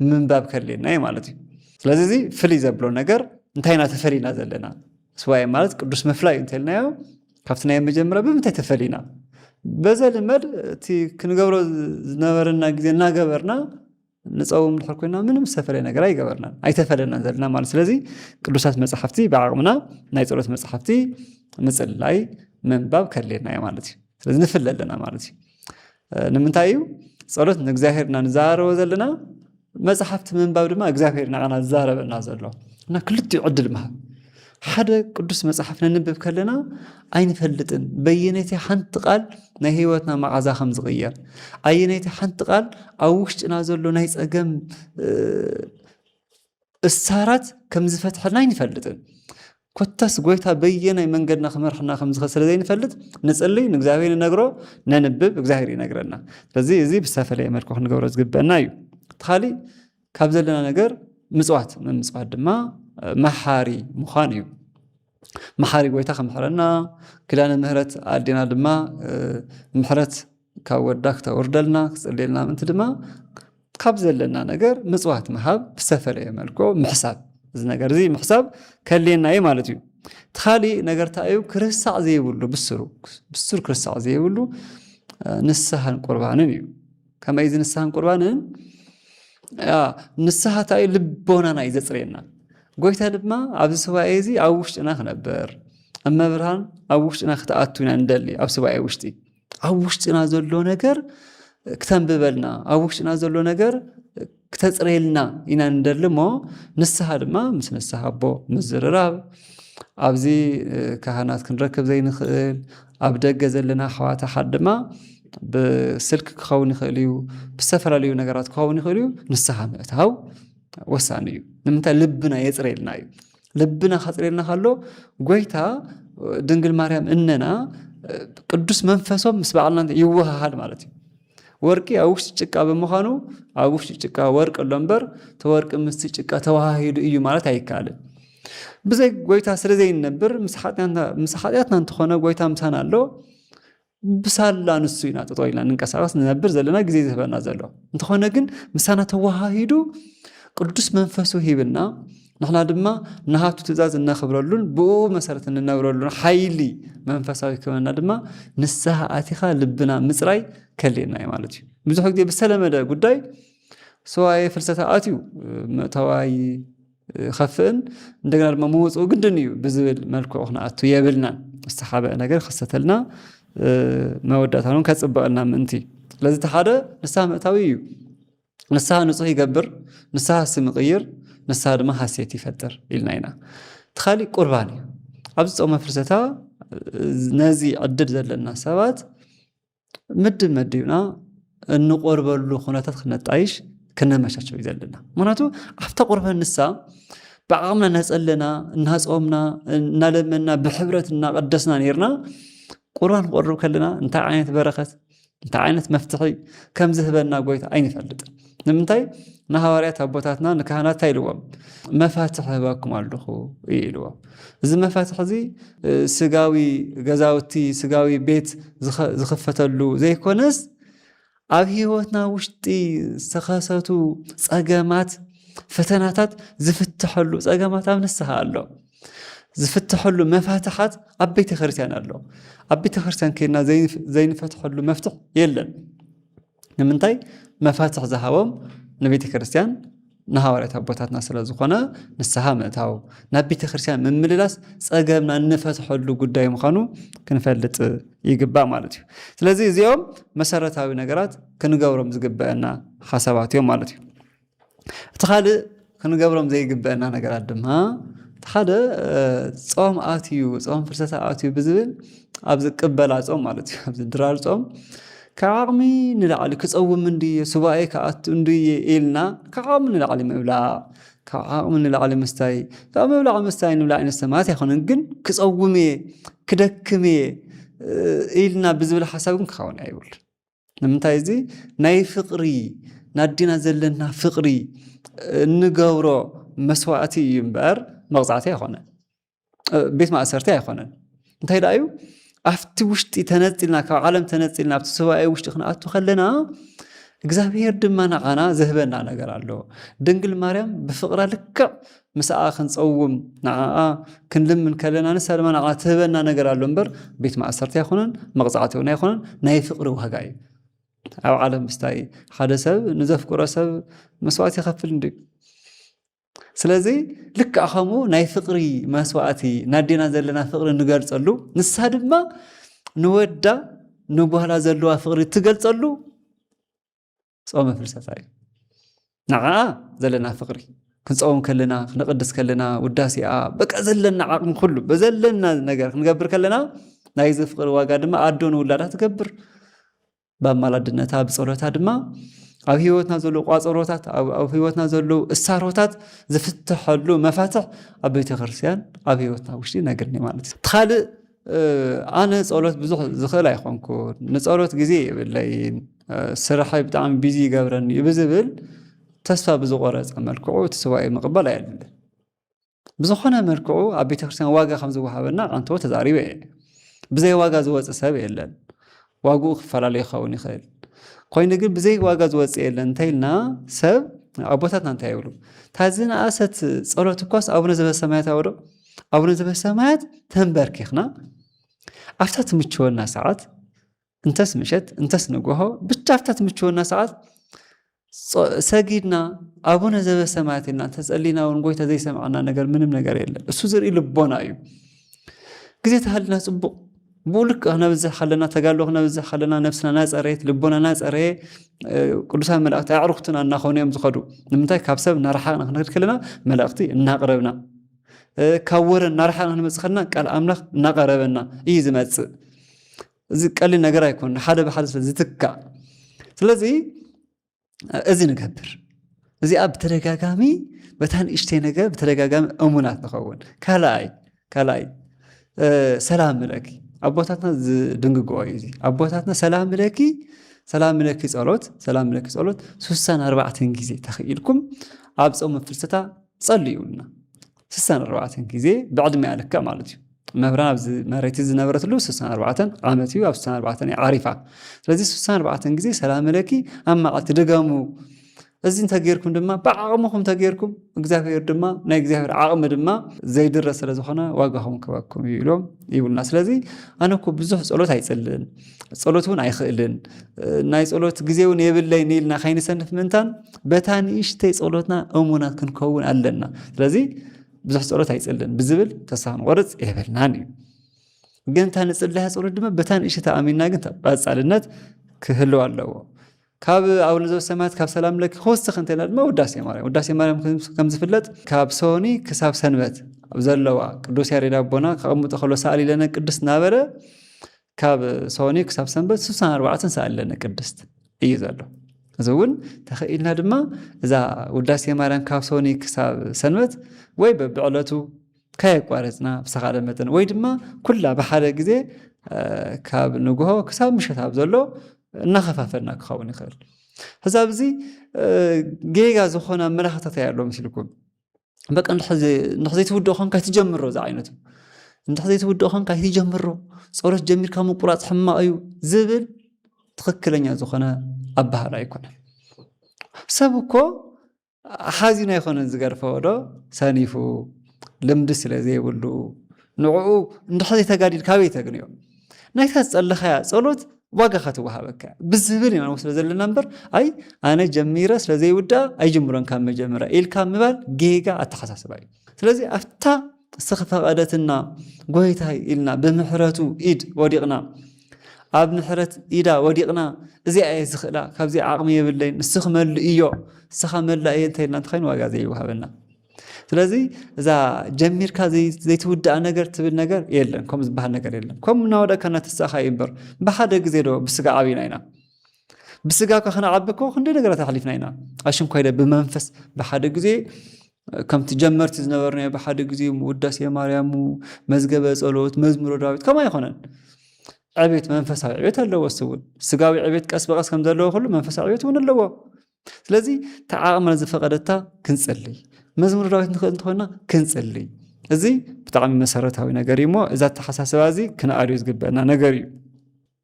ምንባብ ከድልየና እዩ ማለት እዩ። ስለዚ እዚ ፍልይ ዘብሎ ነገር እንታይ ኢና ተፈሊና ዘለና? ሱባኤ ማለት ቅዱስ ምፍላይ እዩ እንተልናዮ፣ ካብቲ ናይ መጀመርያ ብምንታይ ተፈሊና? በዘ ልመድ እቲ ክንገብሮ ዝነበረና ግዜ እናገበርና ንጸውም ድሕር ኮይና ምንም ዝተፈለየ ነገር ኣይገበርናን፣ ኣይተፈለናን ዘለና ማለት። ስለዚ ቅዱሳት መጻሕፍቲ ብዓቕምና ናይ ጸሎት መጻሕፍቲ ምጽላይ ምንባብ ከድልየና እዩ ማለት እዩ። ስለዚ ንፍለ ኣለና ማለት እዩ። እ፣ ንምንታይ እዩ ጸሎት ንእግዚኣብሔር ኢና ንዛረቦ ዘለና፣ መጻሕፍቲ ምንባብ ድማ እግዚኣብሔር ናዓና ዝዛረበና ዘሎ። እና ክልቲኡ ዕድል ምሃብ። ሓደ ቅዱስ መጽሓፍ ነንብብ ከለና ኣይንፈልጥን በየነይቲ ሓንቲ ቃል ናይ ህይወትና መዓዛ ከም ዝቕየር፣ ኣየነይቲ ሓንቲ ቃል ኣብ ውሽጥና ዘሎ ናይ ጸገም፣ እ፣ እሳራት ከም ዝፈትሐልና ኣይንፈልጥን። ኮታስ ጎይታ በየናይ መንገድና ክመርሕና ከም ዝኽእል ስለ ዘይንፈልጥ፣ ንጽሊ፣ ንእግዚኣብሔር ንነግሮ፣ ነንብብ፣ እግዚኣብሔር ይነግረና። ስለዚ እዚ ብዝተፈለየ መልክዑ ክንገብሮ ዝግበአና እዩ። እቲ ካሊእ ካብ ዘለና ነገር ምጽዋት፣ ምምጽዋት ድማ፣ እ፣ መሓሪ ምዃን እዩ። መሓሪ ጎይታ ክምሕረና፣ ኪዳነ ምሕረት ኣዴና ድማ፣ እ፣ ምሕረት ካብ ወዳ ክተውርደልና፣ ክጽልየልና ምእንቲ ድማ ካብ ዘለና ነገር ምጽዋት ምሃብ፣ ብዝተፈለየ መልክዑ ምሕሳብ። እዚ ነገር እዚ ምሕሳብ ከድልየና እዩ ማለት እዩ። እቲ ካሊእ ነገር እንታይ እዩ? ክርሳዕ ዘይብሉ ብስሩ፣ ብስሩ ክርሳዕ ዘይብሉ፣ እ፣ ንስሓን ቁርባንን እዩ። ከመይ እዚ ንስሓን ቁርባንን? ያ፣ ንስሓ እንታይ እዩ? ልቦናና እዩ ዘጽርየና። ጎይታ ድማ ኣብዚ ሱባኤ እዚ ኣብ ውሽጥና ክነብር፣ እመብርሃን ኣብ ውሽጥና ክትኣቱ ኢና ንደሊ። ኣብ ሱባኤ ውሽጢ፣ ኣብ ውሽጥና ዘሎ ነገር ክተንብበልና፣ ኣብ ውሽጥና ዘሎ ነገር ክተጽርየልና ኢና ንደሊ እሞ፣ ንስሓ ድማ ምስ ንስሓ ኣቦ ምዝርራብ፣ ኣብዚ፣ እ፣ ካህናት ክንረክብ ዘይንኽእል፣ ኣብ ደገ ዘለና ኣሕዋት ኣሓት ድማ ብስልኪ ክኸውን ይኽእል እዩ፣ ብዝተፈላለዩ ነገራት ክኸውን ይኽእል እዩ። ንስሓ ምእታው ወሳኒ እዩ። ንምንታይ? ልብና የጽርየልና እዩ። ልብና ከጽርየልና ከሎ፣ ጎይታ፣ ድንግል ማርያም እነና፣ ቅዱስ መንፈሶም ምስ በዓልና ይወሃሃድ ማለት እዩ። ወርቂ ኣብ ውሽጢ ጭቃ ብምዃኑ፣ ኣብ ውሽጢ ጭቃ ወርቂ ኣሎ እምበር፣ እቲ ወርቂ ምስቲ ጭቃ ተወሃሂዱ እዩ ማለት ኣይከኣልን። ብዘይ ጎይታ ስለ ዘይንነብር፣ ምስ ሓጢኣትና፣ ምስ ሓጢኣትና እንተኾነ ጎይታ ምሳና ኣሎ፣ ብሳላ ንሱ ኢና ጠጠው ኢልና ንንቀሳቐስ፣ ንነብር ዘለና፣ ግዜ ዝህበና ዘሎ። እንተኾነ ግን ምሳና ተወሃሂዱ ቅዱስ መንፈሱ ሂብና፣ ንሕና ድማ ናሃቱ ትእዛዝ እነኽብረሉን ብኡ መሰረት እንነብረሉን ሓይሊ መንፈሳዊ ክህበና ድማ ንስሓ ኣቲኻ ልብና ምጽራይ ከድልየና እዩ ማለት እዩ። ብዙሕ ግዜ ብዝተለመደ ጉዳይ ሱባኤ ፍልሰታ ኣትዩ፣ መእተዋይ ይኸፍእን እንደገና ድማ መውፅኡ ግድን እዩ ብዝብል መልክዑ ክንኣቱ የብልናን። ዝተሓበአ ነገር ክኸሰተልና፣ እ፣ መወዳእታ እውን ከፅብቐልና ምእንቲ። ስለዚ እቲ ሓደ ንስሓ ምእታዊ እዩ። ንስሓ ንፁህ ይገብር፣ ንስሓ ስም ይቕይር፣ ንስሓ ድማ ሃሴት ይፈጥር ኢልና ኢና። እቲ ካሊእ ቁርባን እዩ። ኣብዚ ጾመ ፍልሰታ፣ እ፣ ነዚ ዕድል ዘለና ሰባት ምድብ መዲብና እንቆርበሉ ኩነታት ክነጣይሽ ክነመቻቸው እዩ ዘለና። ምክንያቱ ኣብታ ቁርባን ንሳ ብዓቕምና እናጸለና፣ እናጾምና፣ እናለመና፣ ብሕብረት እናቐደስና ነይርና፣ ቁርባን ክቐርብ ከለና እንታይ ዓይነት በረኸት፣ እንታይ ዓይነት መፍትሒ ከም ዝህበና ጎይታ ኣይንፈልጥን። ንምንታይ? ንሃዋርያት ኣቦታትና ንካህናት እንታይ ኢልዎም? "መፋትሕ እህበኩም ኣለኹ" እዩ ኢልዎም። እዚ መፋትሕ እዚ፣ እ፣ ስጋዊ ገዛውቲ፣ ስጋዊ ቤት ዝኸ-፣ ዝኽፈተሉ ዘይኮነስ፣ ኣብ ህይወትና ውሽጢ ዝተኸሰቱ ጸገማት፣ ፈተናታት ዝፍትሐሉ፣ ጸገማት ኣብ ንስሓ ኣሎ። ዝፍትሐሉ መፋትሓት ኣብ ቤተ ክርስቲያን ኣሎ። ኣብ ቤተ ክርስቲያን ከይድና ዘይንፍ-፣ ዘይንፈትሐሉ መፍትሕ የለን። ንምንታይ? መፋትሕ ዝሃቦም ንቤተ ክርስቲያን፣ ንሃዋርያት ኣቦታትና ስለ ዝኾነ፣ ንስሓ ምእታው፣ ናብ ቤተ ክርስቲያን ምምልላስ ጸገምና እንፈትሐሉ ጉዳይ ምዃኑ ክንፈልጥ ይግባእ ማለት እዩ። ስለዚ እዚኦም መሰረታዊ ነገራት ክንገብሮም ዝግበአና ሓሳባት እዮም ማለት እዩ። እቲ ካልእ ክንገብሮም ዘይግበአና ነገራት ድማ፣ እቲ ሓደ፣ እ፣ ጾም ኣትዩ፣ ጾም ፍልሰታ ኣትዩ ብዝብል፣ ኣብዚ ቅበላ ጾም ማለት እዩ፣ ኣብዚ ድራር ጾም፣ "ካብ ዓቕሚ ንላዕሊ ክጸውም እንድየ፣ ሱባኤ ክኣቱ እንድየ" ኢልና፣ ካብ ዓቕሚ ንላዕሊ ምብላዕ፣ ካብ ዓቕሚ ንላዕሊ ምስታይ፣ ካብ ምብላዕ ምስታይ ንብላዕ ንስተ ማለት ኣይኮነን፣ ግን "ክጸውም እየ፣ ክደክም እየ" እ፣ ኢልና ብዝብል ሓሳብ ግን ክኸውን ኣይብሉን። ንምንታይ? እዚ ናይ ፍቕሪ፣ ናዲና ዘለና ፍቕሪ እንገብሮ መስዋእቲ እዩ እምበር መቕጻዕቲ ኣይኮነን። እ፣ ቤት ማእሰርቲ ኣይኮነን። እንታይ ደኣ እዩ? ኣብቲ ውሽጢ ተነጺልና፣ ካብ ዓለም ተነጺልና፣ ኣብቲ ሱባኤ ውሽጢ ክንኣቱ ከለና፣ እግዚኣብሔር ድማ ንዓና ዝህበና ነገር ኣሎ። ድንግል ማርያም ብፍቕራ ልክዕ ምስኣ ክንጸውም፣ ንዓኣ ክንልምን ከለና፣ ንሳ ድማ ንዓና ትህበና ነገር ኣሎ እምበር፣ ቤት ማእሰርቲ ኣይኮነን፣ መቕጻዕቲ እውን ኣይኮነን፣ ናይ ፍቕሪ ዋጋ እዩ። ኣብ ዓለም ምስታይ ሓደ ሰብ ንዘፍቅሮ ሰብ መስዋእቲ ይኸፍል እንድዩ። ስለዚ ልክዕ ከምኡ ናይ ፍቕሪ መስዋእቲ፣ ናዴና ዘለና ፍቕሪ ንገልጸሉ፣ ንሳ ድማ ንወዳ ንጓላ ዘለዋ ፍቕሪ ትገልጸሉ ጾመ ፍልሰታ እዩ። ንዓኣ ዘለና ፍቕሪ፣ ክንጸውም ከለና፣ ክንቕድስ ከለና፣ ውዳሴኣ፣ በቃ ዘለና ዓቕሚ ኩሉ፣ በዘለና ነገር ክንገብር ከለና፣ ናይዚ ፍቕሪ ዋጋ ድማ ኣዶ ንውላዳ ትገብር። ብኣማላድነታ፣ ብጸሎታ ድማ ኣብ ህይወትና ዘለዉ ቋጸሮታት፣ ኣብ፣ ኣብ ህይወትና ዘለዉ እሳሮታት ዝፍትሐሉ መፋትሕ ኣብ ቤተ ክርስቲያን፣ ኣብ ህይወትና ውሽጢ ነግርኒ ማለት እዩ። እቲ ካልእ፣ እ፣ ኣነ ጸሎት ብዙሕ ዝኽእል ኣይኮንኩን። ንጸሎት ግዜ የብለይን። እ፣ ስራሐይ ብጣዕሚ ቢዚ ይገብረኒ እዩ ብዝብል ተስፋ ብዝቆረጸ መልክዑ እቲ ሱባኤ ምቕባል ኣየድልን። ብዝኾነ መልክዑ ኣብ ቤተ ክርስቲያን ዋጋ ከም ዝወሃበና ኣንተዎ ተዛሪበ እየ። ብዘይ ዋጋ ዝወጽእ ሰብ የለን። ዋግኡ ክፈላለ ይኸውን ይኽእል። ኮይኑ ግን ብዘይ ዋጋ ዝወጽእ የለን እንተኢልና ሰብ፣ ኣቦታትና እንታይ ይብሉ? "እታ ዝነኣሰት ጸሎት እኳስ ኣቡነ ዘበሰማያት" ኣውዶ፣ ኣቡነ ዘበሰማያት ተንበርኪኽና ኣብታ ትምችወና ሰዓት፣ እንተስ ምሸት፣ እንተስ ንግሆ፣ ብቻ ኣብታ ትምችወና ሰዓት ጾ-፣ ሰጊድና፣ "ኣቡነ ዘበሰማያት" ኢልና እንተጸሊና እውን ጎይታ ዘይሰምዓና ነገር ምንም ነገር የለን። እሱ ዝርኢ ልቦና እዩ። ግዜ ተሃልና ጽቡቕ። ብኡ ልክዕ ክነብዝሕ ከለና፣ ተጋድሎ ክነብዝሕ ከለና፣ ነብስና እናጸረየት፣ ልቦና እናጸረየ፣ እ፣ ቅዱሳን መላእክቲ ኣዕሩኽትና እናኾኑ እዮም ዝኸዱ። ንምንታይ? ካብ ሰብ እናረሓቕና ክንከድ ከለና መላእክቲ እናቕረብና፣ እ፣ ካብ ወረ እናረሓቕና ክንመጽእ ከለና ቃል ኣምላኽ እናቐረበና እዩ ዝመጽእ። እዚ ቀሊል ነገር ኣይኮን፣ ሓደ ብሓደ ስለ ዝትካእ። ስለዚ እዚ ንገብር። እዚኣ ብተደጋጋሚ፣ በታ ንእሽተይ ነገር ብተደጋጋሚ እሙናት ንኸውን። ካልኣይ፣ ካልኣይ፣ እ፣ ሰላም ምለኪ። ኣቦታትና ዝድንግግኦ እዩ እዚ። ኣቦታትና "ሰላም ምለኪ፣ ሰላም ምለኪ ጸሎት፣ ሰላም ምለኪ ጸሎት" ሱሳን ኣርባዕተን ግዜ ተኽኢልኩም ኣብ ጾመ ፍልሰታ ጸልዩ ይብሉና። ሱሳን ኣርባዕተን ግዜ ብዕድመ ልክዕ ማለት እዩ። መምህራን ኣብዚ መሬት ዝነበረትሉ ሱሳን ኣርባዕተን ዓመት እዩ፣ ኣብ ሱሳን ኣርባዕተን እያ ዓሪፋ። ስለዚ ሱሳን ኣርባዕተን ግዜ "ሰላም ለኪ" ኣብ መዓልቲ ድገሙ። እዚ እንተጌርኩም ድማ፣ ብዓቕምኹም እንተጌርኩም፣ እግዚኣብሔር ድማ፣ ናይ እግዚኣብሔር ዓቕሚ ድማ ዘይድረ ስለ ዝኾነ ዋጋኹም ክበኩም እዩ ኢሎም ይብሉና። ስለዚ ኣነ እኮ ብዙሕ ጸሎት ኣይጽልን፣ ጸሎት እውን ኣይኽእልን፣ ናይ ጸሎት ግዜ እውን የብለይን ኢልና ከይንሰንፍ ምእንታን፣ በታ ንእሽተይ ጸሎትና እሙናት ክንከውን ኣለና። ስለዚ ብዙሕ ጸሎት ኣይጽልን ብዝብል ተስፋ ክንቆርጽ የብልናን እዩ። ግን እታ ንጽለያ ጸሎት ድማ በታ ንእሽተይ ተኣሚንና ግን ቀጻልነት ክህልው ኣለዎ። ካብ ኣቡነ ዘበሰማያት፣ ካብ ሰላም ለኪ ክወስኽ እንተኢልና ድማ ውዳሴ ማርያም። ውዳሴ ማርያም ከም፣ ከም ዝፍለጥ ካብ ሰኒ ክሳብ ሰንበት ኣብ ዘለዋ፣ ቅዱስ ያሬድ ኣቦና ከቐምጦ ከሎ "ሰኣሊ ለነ ቅድስት" እናበለ ካብ ሰኒ ክሳብ ሰንበት ስሳን ኣርባዕተን "ሰኣሊ ለነ ቅድስት" እዩ ዘሎ። እዚ እውን ተኽኢልና ድማ እዛ ውዳሴ ማርያም ካብ ሶኒ ክሳብ ሰንበት ወይ በብዕለቱ ከየቋረፅና ብዝተኻለ መጠን ወይ ድማ ኩላ ብሓደ ግዜ ካብ ንግሆ ክሳብ ምሸት ኣብ ዘሎ እናኸፋፈልና ክኸውን ይኽእል። ሕዚ ኣብዚ ጌጋ ዝኾነ ኣመላኽታት ኣሎ መሲልኩም። በቃ እንድሕር ዘይትውድኦ ኾንካ ኣይትጀምሮ። እዚ ዓይነቱ እንድሕር ዘይትውድኦ ኾንካ ኣይትጀምሮ። ጸሎት ጀሚርካ ምቁራፅ ሕማቕ እዩ ዝብል ትኽክለኛ ዝኾነ ኣባህላ ኣይኮነን። ሰብ እኮ ሓዚኑ ኣይኮነን ዝገርፎ ዶ፣ ሰኒፉ፣ ልምዲ ስለ ዘይብሉ፣ ንዕኡ እንድሕር ዘይተጋዲል ካበይ ተግንዮ? ናይታ ዝጸለኻያ ጸሎት ዋጋ ከትወሃበካ ብዝብል ኢና ንወስዶ ዘለና እምበር፣ ኣይ ኣነ ጀሚረ ስለ ዘይውዳ ኣይጅምሮን ካብ መጀመርያ ኢልካ ምባል ጌጋ ኣተሓሳስባ እዩ። ስለዚ ኣብታ ዝተፈቐደትና ጎይታይ ኢልና ብምሕረቱ ኢድ ወዲቕና፣ ኣብ ምሕረት ኢዳ ወዲቕና፣ እዚኣ እየ ዝኽእላ፣ ካብዚ ዓቕሚ የብለይ፣ ንስኽ መልእ እዮ፣ ንስኻ መላእ እየ እንተኢልና እንተኾይኑ ዋጋ ዘይወሃበና። ስለዚ እዛ ጀሚርካ ዘይትውዳእ ነገር ትብል ነገር የለን። ከም ዝበሃል ነገር የለን። ከም እናወደቅካ እናተሳእካ እዩ እምበር፣ ብሓደ ግዜ ዶ ብስጋ ዓብና ኢና? ብስጋ እኳ ክንዓቢ እኮ ክንደይ ነገራት ኣሕሊፍና ኢና። ኣሽንኳይ ደ ብመንፈስ ብሓደ ግዜ ከምቲ ጀመርቲ ዝነበርናዮ ብሓደ ግዜ ውዳሴ ማርያሙ፣ መዝገበ ጸሎት፣ መዝሙረ ዳዊት ከምኡ ኣይኮነን። ዕቤት መንፈሳዊ ዕቤት ኣለዎ። እሱ እውን ስጋዊ ዕቤት ቀስ ብቐስ ከም ዘለዎ ኩሉ መንፈሳዊ ዕቤት እውን ኣለዎ። ስለዚ ተዓቕመ ዝፈቐደታ ክንጽልይ፣ መዝሙር ዳዊት ንኽእል እንተኾይና ክንጽልይ። እዚ ብጣዕሚ መሰረታዊ ነገር እዩ እሞ እዚ ኣተሓሳስባ እዚ ክንኣልዩ ዝግበአና ነገር እዩ።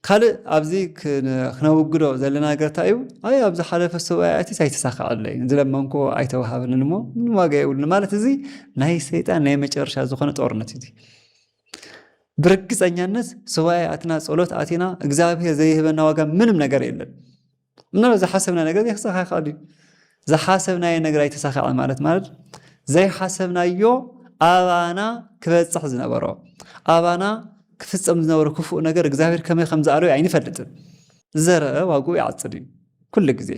ካልእ ኣብዚ ክነውግዶ ዘለና ነገር እንታይ እዩ? ኣይ ኣብ ዝሓለፈ ሰብኣይ ኣቲስ ኣይተሳካዐለይ፣ ዝለመንኮ ኣይተዋሃበንን እሞ ምንም ዋጋ የብሉን ማለት እዚ ናይ ሰይጣን ናይ መጨረሻ ዝኾነ ጦርነት እዩ። ብርግፀኛነት ሰብኣይ ኣትና ጸሎት ኣቲና እግዚኣብሔር ዘይህበና ዋጋ ምንም ነገር የለን። ምናልባት ዝሓሰብና ነገር ዘይክሳካ ይኽእል እዩ። ዝሓሰብናዮ ነገር ኣይተሳካዐ ማለት ማለት ዘይሓሰብናዮ ኣባና ክበፅሕ ዝነበሮ ኣባና ክፍፀም ዝነበሮ ክፉእ ነገር እግዚኣብሔር ከመይ ከም ዝኣለወ ኣይንፈልጥን። ዝዘረአ ዋግኡ ይዓፅድ እዩ ኩሉ ግዜ።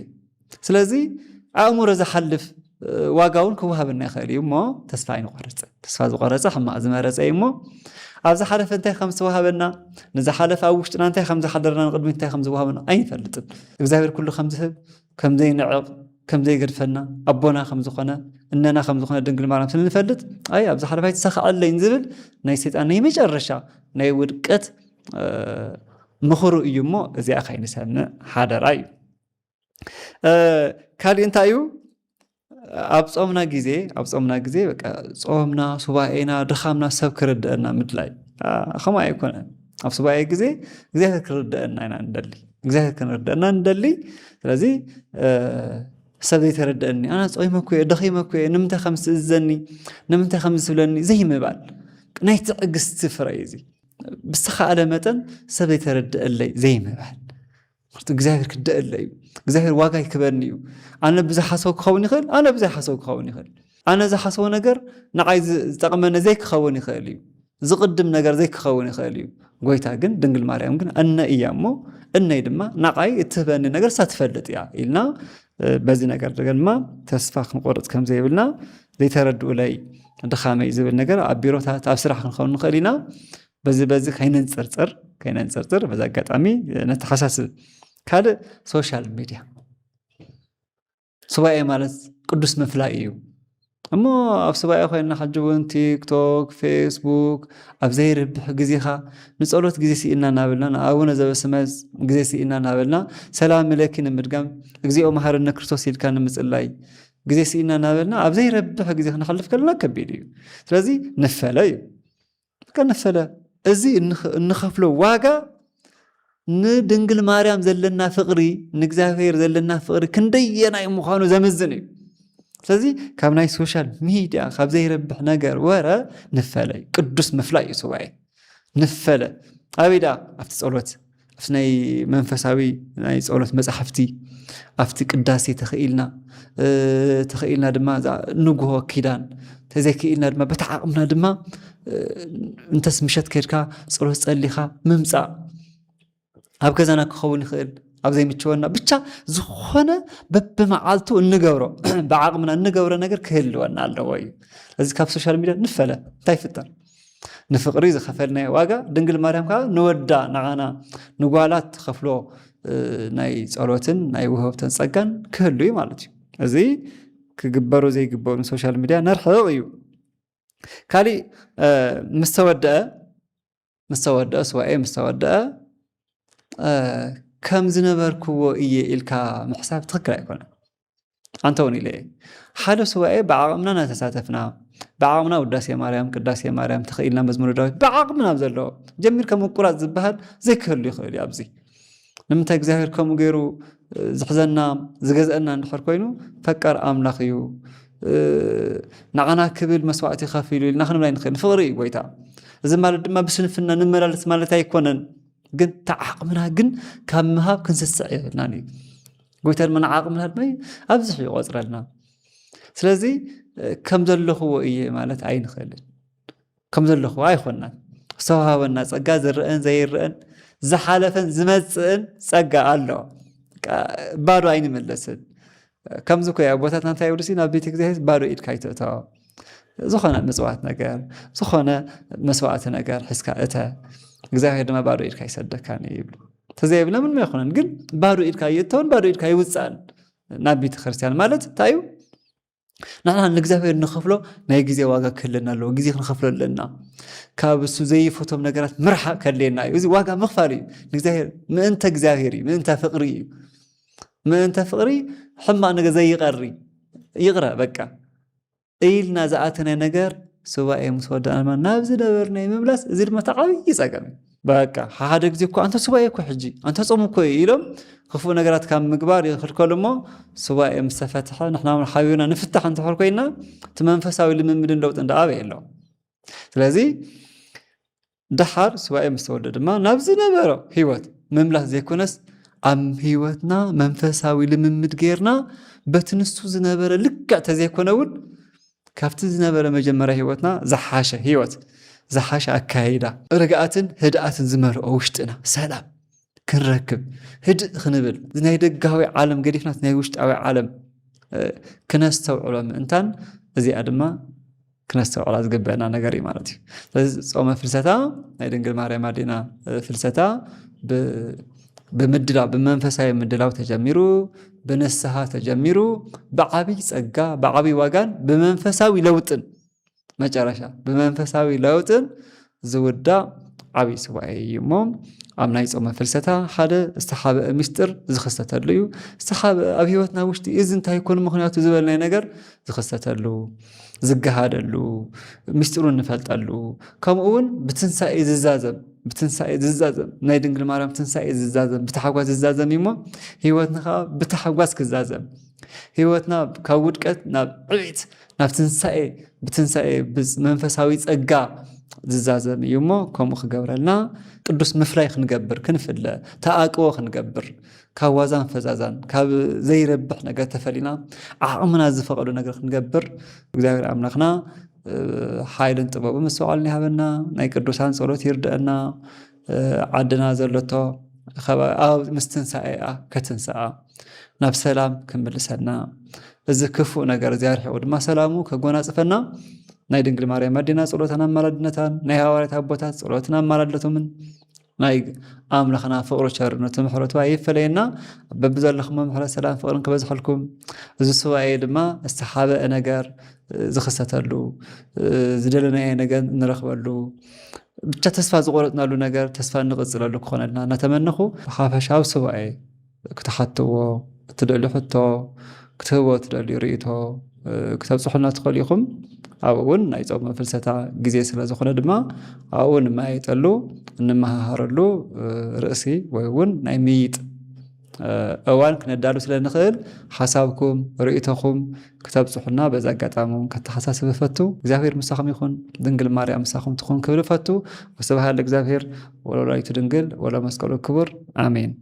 ስለዚ ኣእምሮ ዝሓልፍ ዋጋ እውን ክወሃበና ይኽእል እዩ እሞ ተስፋ ኣይንቆርፅን። ተስፋ ዝቆረፀ ሕማቕ ዝመረፀ እዩ እሞ ኣብ ዝሓለፈ እንታይ ከም ዝተዋሃበና፣ ንዝሓለፈ ኣብ ውሽጥና እንታይ ከም ዝሓደረና፣ ንቅድሚት እንታይ ከም ዝወሃበና ኣይንፈልጥን። እግዚኣብሔር ኩሉ ከም ዝህብ፣ ከም ዘይንዕቕ፣ ከም ዘይገድፈና፣ ኣቦና ከም ዝኾነ፣ እነና ከም ዝኾነ ድንግል ማርያም ስለ ንፈልጥ ኣይ ኣብ ዝሓለፈ ኣይተሳካዐለይን ዝብል ናይ ሰይጣን ናይ መጨረሻ ናይ ውድቀት ምኽሩ እዩ እሞ እዚኣ ከይንሰምዕ ሓደራ እዩ። ካልእ እንታይ እዩ? ኣብ ጾምና ግዜ ኣብ ጾምና ግዜ በቃ ጾምና ሱባኤና ድኻምና ሰብ ክርድአና ምድላይ ከምኡ ኣይኮነን። ኣብ ሱባኤ ግዜ እግዚኣብሔር ክርድአና ኢና ንደሊ። እግዚኣብሔር ክንርድአና ንደሊ። ስለዚ ሰብ ዘይተረድአኒ ኣነ ጾይመ እኮ እየ ደኺመ እኮ እየ ንምንታይ ከም ዝትእዝዘኒ ንምንታይ ከም ዝብለኒ ዘይምባል ናይ ትዕግስቲ ፍረ እዩ እዚ። ብዝተኻእለ መጠን ሰብ ዘይተረድአለይ ዘይምባል። ምክንያቱ እግዚኣብሔር ክደአለ እዩ። እግዚኣብሔር ዋጋ ይክበኒ እዩ። ኣነ ብዝሓሰቡ ክኸውን ይኽእል፣ ኣነ ብዘይሓሰቡ ክኸውን ይኽእል። ኣነ ዝሓሰቦ ነገር ንዓይ ዝጠቕመኒ ዘይክኸውን ይኽእል እዩ። ዝቕድም ነገር ዘይክኸውን ይኽእል እዩ። ጎይታ ግን ድንግል ማርያም ግን እነ እያ እሞ እነይ ድማ ንዓይ እትህበኒ ነገር እሳ ትፈልጥ እያ ኢልና በዚ ነገር ድማ ተስፋ ክንቆርፅ ከም ዘይብልና ዘይተረድኡለይ ድኻመይ ዝብል ነገር ኣብ ቢሮታት ኣብ ስራሕ ክንኸውን ንኽእል ኢና። በዚ በዚ ከይነንፅርፅር ከይነንፅርፅር በዚ ኣጋጣሚ ነተሓሳስብ። ካልእ ሶሻል ሚድያ ሱባኤ ማለት ቅዱስ ምፍላይ እዩ። እሞ ኣብ ሱባኤ ኮይንና ሕጂ እውን ቲክቶክ፣ ፌስቡክ ኣብ ዘይርብሕ ግዜኻ ንጸሎት ግዜ ስኢና እናበልና ንኣቡነ ዘበሰማይ ግዜ ስኢና እናበልና ሰላም ለኪ ንምድጋም እግዚኦ መሐረነ ክርስቶስ ኢልካ ንምጽላይ ግዜ ስኢና እናበልና ኣብ ዘይረብሕ ግዜ ክነሕልፍ ከለና ከቢድ እዩ። ስለዚ ንፈለ እዩ። በቃ ንፈለ። እዚ እንኸፍሎ ዋጋ ንድንግል ማርያም ዘለና ፍቕሪ ንእግዚኣብሔር ዘለና ፍቕሪ ክንደየናይ ምዃኑ ዘምዝን እዩ። ስለዚ ካብ ናይ ሶሻል ሚድያ ካብ ዘይረብሕ ነገር ወረ ንፈለ። ቅዱስ ምፍላይ እዩ ሱባኤ። ንፈለ ኣበይ ደኣ ኣብቲ ጸሎት ኣብቲ ናይ መንፈሳዊ ናይ ጸሎት መጻሕፍቲ ኣብቲ ቅዳሴ ተኽኢልና ተኽኢልና ድማ ንግሆ ኪዳን ተዘይክኢልና ድማ በቲ ዓቕምና ድማ እንተስ ምሸት ከድካ ጸሎት ጸሊኻ ምምጻእ ኣብ ገዛና ክኸውን ይኽእል ኣብ ዘይምችወና ብቻ ዝኾነ በብመዓልቱ እንገብሮ ብዓቕምና እንገብሮ ነገር ክህልወና ኣለዎ እዩ። እዚ ካብ ሶሻል ሚድያ ንፈለ እንታይ ይፍጠር? ንፍቕሪ ዝኸፈልናዮ ዋጋ ድንግል ማርያም ከዓ ንወዳ ንዓና ንጓላት ትኸፍሎ እ፣ ናይ ጸሎትን ናይ ውህብተን ጸጋን ክህሉ እዩ ማለት እዩ። እዚ ክግበሩ ዘይግበሩ ሶሻል ሚድያ ነርሕቕ እዩ። ካሊእ፣ እ፣ ምስ ተወደአ፣ ምስ ተወደአ፣ ሱባኤ ምስ ተወደአ፣ እ፣ ከም ዝነበርክዎ እየ ኢልካ ምሕሳብ ትኽክል ኣይኮነን። ኣንተ እውን ኢለ እየ። ሓደ ሱባኤ ብዓቕምና እናተሳተፍና፣ ብዓቕምና ውዳሴ ማርያም፣ ቅዳሴ ማርያም፣ ተኽኢልና መዝሙረ ዳዊት፣ ብዓቕምና ኣብ ዘለዎ ጀሚርካ ምቁራጽ ዝበሃል ዘይክህሉ ይኽእል እዩ ኣብዚ። ንምንታይ እግዚኣብሔር ከምኡ ገይሩ፣ እ፣ ዝሕዘና፣ ዝገዝአና እንድሕር ኮይኑ፣ ፈቃር ኣምላኽ እዩ። እ፣ ንዓና ክብል መስዋዕቲ ከፊሉ ኢልና ክንብል ኣይንኽእል። ፍቕሪ እዩ ጎይታ። እዚ ማለት ድማ ብስንፍና ንመላለስ ማለት ኣይኮነን። ግን እቲ ዓቕምና ግን ካብ ምሃብ ክንስስዕ የብልናን እዩ። ጎይታ ድማ ንዓቕምና ድማ ኣብዚሑ ይቖጽረልና። ስለዚ፣ እ፣ ከም ዘለኽዎ እየ ማለት ኣይንኽእልን። ከም ዘለኽዎ ኣይኾንናን። ዝተዋህበና ጸጋ ዝረአን ዘይረአን ዝሓለፈን ዝመጽእን ጸጋ ኣሎ። በቃ ባዶ ኣይንምለስን። ከምዚ እኮ እዩ ኣቦታትና እንታይ ይብሉ ሲ፣ ናብ ቤተ እግዚኣብሔር ባዶ ኢድካ ኣይትእቶ። ዝኾነ ምጽዋት ነገር፣ ዝኾነ መስዋዕቲ ነገር ሒዝካ እተ፣ እግዚኣብሔር ድማ ባዶ ኢድካ ኣይሰደካን እዩ ይብሉ። ተዘይብለ ምንም ኣይኮነን፣ ግን ባዶ ኢድካ ይእተውን ባዶ ኢድካ ይውጻእን ናብ ቤተ ክርስቲያን ማለት እንታይ እዩ? ንሕና ንእግዚኣብሔር ንኸፍሎ ናይ ግዜ ዋጋ ክህለና ኣለዎ። ግዜ ክንኸፍሎ ኣለና። ካብ እሱ ዘይፈቶም ነገራት ምርሓቕ ከድልየና እዩ። እዚ ዋጋ ምኽፋል እዩ። ንእግዚኣብሔር፣ ምእንተ እግዚኣብሔር እዩ። ምእንተ ፍቕሪ እዩ። ምእንተ ፍቕሪ ሕማቕ ነገር ዘይቐሪ። ይቕረ፣ በቃ። ኢልና ዝኣተናዮ ነገር ሱባኤ ምስ ወዳእና ድማ ናብ ዝነበርናዮ ምምላስ፣ እዚ ድማ እቲ ዓብዪ ጸገም እዩ። በቃ፣ ሓደ ግዜ እኮ፣ "ኣንተ ሱባኤ እኮ ሕጂ፣ ኣንተ ጾም እኮ እዩ" ኢሎም ክፉእ ነገራት ካብ ምግባር ይኽልከሉ እሞ፣ ሱባኤ ምስ ተፈትሐ፣ ንሕና እውን ሓቢርና ንፍታሕ እንተኾር ኮይና፣ እቲ መንፈሳዊ ልምምድን ለውጥን ደኣ ኣበይ ኣሎ? ስለዚ፣ ደሓር ሱባኤ ምስ ተወደ ድማ፣ ናብ ዝነበሮ ህይወት ምምላስ ዘይኮነስ፣ ኣብ ህይወትና መንፈሳዊ ልምምድ ጌርና፣ በቲ ንሱ ዝነበረ ልክዕ ተዘይኮነ እውን፣ ካብቲ ዝነበረ መጀመርያ ህይወትና ዝሓሸ ህይወት፣ ዝሓሸ ኣካይዳ፣ ርግኣትን ህድኣትን ዝመልኦ ውሽጥና ሰላም ክንረክብ፣ ህድእ ክንብል፣ እዚ ናይ ደጋዊ ዓለም ገዲፍና፣ እቲ ናይ ውሽጣዊ ዓለም፣ እ፣ ክነስተውዕሎ ምእንታን፣ እዚኣ ድማ ክነስተውዕላ ዝግበአና ነገር እዩ ማለት እዩ። ስለዚ ጾመ ፍልሰታ፣ ናይ ድንግል ማርያም ኣዴና፣ እ፣ ፍልሰታ ብ-፣ ብምድላው፣ ብመንፈሳዊ ምድላው ተጀሚሩ፣ ብንስሃ ተጀሚሩ፣ ብዓብይ ጸጋ፣ ብዓብይ ዋጋን ብመንፈሳዊ ለውጥን፣ መጨረሻ ብመንፈሳዊ ለውጥን ዝውዳእ ዓብይ ሱባኤ እዩ እሞ፣ ኣብ ናይ ጾመ ፍልሰታ ሓደ ዝተሓብአ ምስጢር ዝኽሰተሉ እዩ። ዝተሓብአ ኣብ ህይወትና ውሽጢ እዚ እንታይ ይኮን ምኽንያቱ ዝበልናይ ነገር ዝኽሰተሉ፣ ዝገሃደሉ፣ ምስጢሩ እንፈልጠሉ፣ ከምኡ እውን ብትንሳኤ ዝዛዘም፣ ብትንሳኤ ዝዛዘም፣ ናይ ድንግል ማርያም ትንሳኤ ዝዛዘም፣ ብታሕጓስ ዝዛዘም እዩ እሞ፣ ህይወትና ከዓ ብታሕጓስ ክዛዘም፣ ህይወትና ካብ ውድቀት ናብ ዕቤት፣ ናብ ትንሳኤ፣ ብትንሳኤ፣ ብመንፈሳዊ ጸጋ ዝዛዘም እዩ እሞ፣ ከምኡ ክገብረልና፣ ቅዱስ ምፍላይ ክንገብር፣ ክንፍለ፣ ተኣቅቦ ክንገብር፣ ካብ ዋዛን ፈዛዛን፣ ካብ ዘይረብሕ ነገር ተፈሊና፣ ዓቕምና ዝፈቐዶ ነገር ክንገብር፣ እግዚኣብሔር ኣምላኽና፣ እ፣ ሓይልን ጥበብን ምስትውዓልን ይሃበና፣ ናይ ቅዱሳን ጸሎት ይርድአና፣ እ፣ ዓድና ዘለቶ፣ ከባ-፣ ኣብ ምስ ትንሳኤኣ ከትንስኣ፣ ናብ ሰላም ክምልሰና፣ እዚ ክፉእ ነገር እዚ ኣርሒቑ ድማ ሰላሙ ከጎናጽፈና፣ ናይ ድንግል ማርያም ኣዴና ጸሎታን ኣማላድነታን፣ ናይ ሃዋርያት ኣቦታት ጸሎትን ኣማላድነቶምን፣ ናይ ኣምላኽና ፍቕሩ ቸርነቱ ምሕረቱ ኣይፈለየና። በብዘለኹሞ ምሕረት ሰላም ፍቕርን ክበዝሐልኩም። እዚ ሱባኤ ድማ ዝተሓበአ ነገር ዝኽሰተሉ፣ ዝደለናዮ ነገር ንረኽበሉ፣ ብቻ ተስፋ ዝቆረጽናሉ ነገር ተስፋ እንቕጽለሉ ክኾነልና እናተመነኹ፣ ሓፈሻዊ ሱባኤ ክትሓትዎ እትደልዩ ሕቶ፣ ክትህቦ እትደልዩ ርእይቶ፣ እ፣ ክተብጽሑልና ትኽእሉ ኢኹም። ኣብኡ እውን ናይ ጾም ፍልሰታ ግዜ ስለ ዝኾነ ድማ፣ ኣብኡ ንመያየጠሉ፣ እንመሃሃረሉ፣ እ፣ ርእሲ ወይ እውን ናይ ምይይጥ፣ እ፣ እዋን ክነዳሉ ስለ ንኽእል፣ ሓሳብኩም፣ ርእይቶኹም ክተብጽሑልና በዚ ኣጋጣሚ እውን ከተሓሳስብ እፈቱ። እግዚኣብሔር ምሳኹም ይኹን፣ ድንግል ማርያም ምሳኹም ትኹን ክብል እፈቱ። ወስብሐት ለእግዚኣብሔር ወለወላዲቱ ድንግል ወለመስቀሉ ክቡር። ኣሜን።